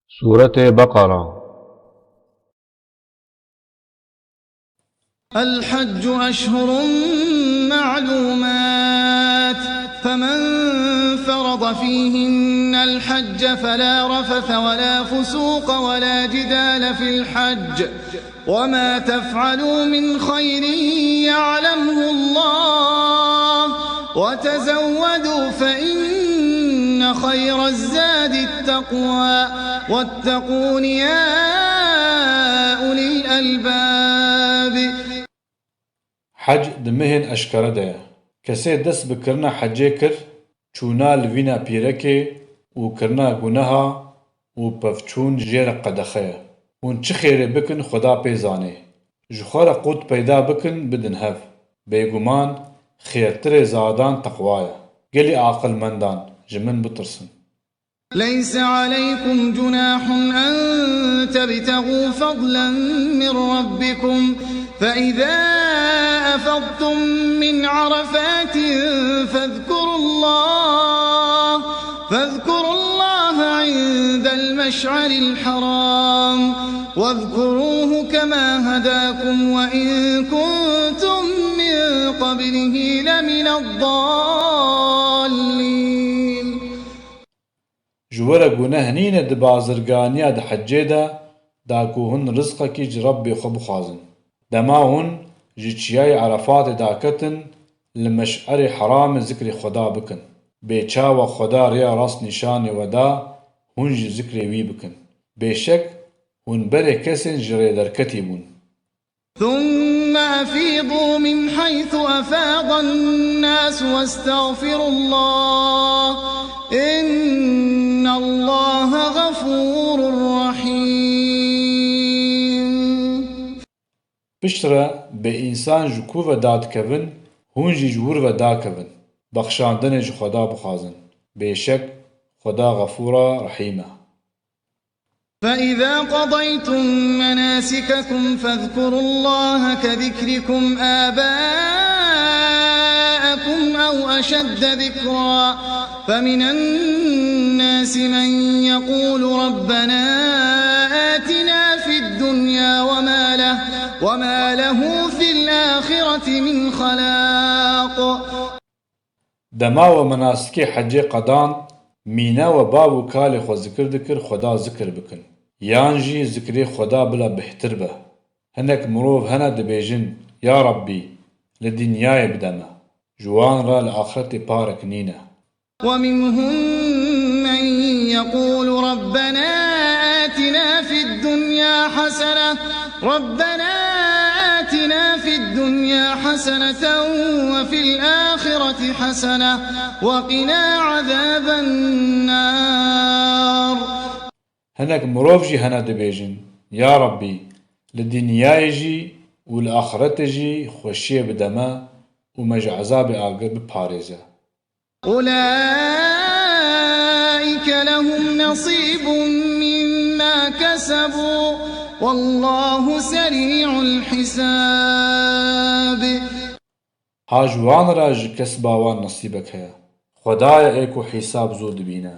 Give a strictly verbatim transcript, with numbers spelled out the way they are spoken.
Sûretê Beqera. الحج أشهر معلومات، فمن فرض فيهن الحج فلا رفث ولا فسوق ولا جدال في الحج، وما تفعلوا من خير يعلمه الله، وتزودوا فإن خير الزاد التقوى، واتقون يا أولي الألباب. Hec di mehên eşkere de ye. Kesê dest bi kirina hecê kir, çûna li vîna pîrekê û kirina guneha û pevçûn jê re qedexe ye. Hûn çi xêrê bikin Xweda pê zanê. Ji xwe re qût peyda bikin bidin hev. Bêguman xêrtirê zadan teqwa ye. Gelî aqilmendan ji min bitirsin. ليس عليكم جناح أن تبتغوا فضلا من ربكم، فإذا أفضتم من عرفات فاذكروا الله، فاذكروا الله عند المشعر الحرام، واذكروه كما هداكم وإن كنتم من قبله لمن الضالين. Ji we re guneh nîne di bazirganiya di hecê de da ku hûn rizqekî ji Rebbê xwe bixwazin. Dema hûn ji çiyayê Erefatê daketin, li Meş'erê Heramê zikrê Xweda bikin. Bê çawa Xweda rêya rast nîşanê we da, hûn jî zikrê wî bikin. Bêşek hûn berê kesên ji rê derketî bûn. ثم أفيضوا من حيث أفاض الناس واستغفروا الله، إن الله غفور رحيم. Piştre bê însan ji ku ve dadikevin, hûn jî ji wir ve dakevin. Bexşandinê ji Xweda bixwazin. Bêşek Xweda Xefûra Rehîm e. فإذا قضيتم مناسككم فاذكروا الله كذكركم آباءكم أو أشد ذكرا، فمن الناس من يقول ربنا آتنا في الدنيا وما له، وما له في الآخرة من خلاق. Dema we menasikê hecê qedand, mîna we bav û kalê xwe zikir dikir Xweda zikir bikin. Yan jî zikrê Xweda bila bêhtir be. Hinek mirov hene dibêjin, Ya Rebbî, li dinyayê bide me. Ji wan re li axretê parek nîne. ومنهم من يقول ربنا آتنا في الدنيا حسنة، ربنا آتنا في الدنيا حسنة وفي الآخرة حسنة وقنا عذاب النار. Hinek mirov jî hene dibêjin, Ya Rebbî, li dinyayê jî û li axretê jî xweşiyê bide me û me ji ezabê agir biparêze. أولئك لهم نصيب مما كسبوا والله سريع الحساب. Ha ji wan re ji kesba wan nesîbek heye. Xwedayê ê ku hîsab zû dibîne.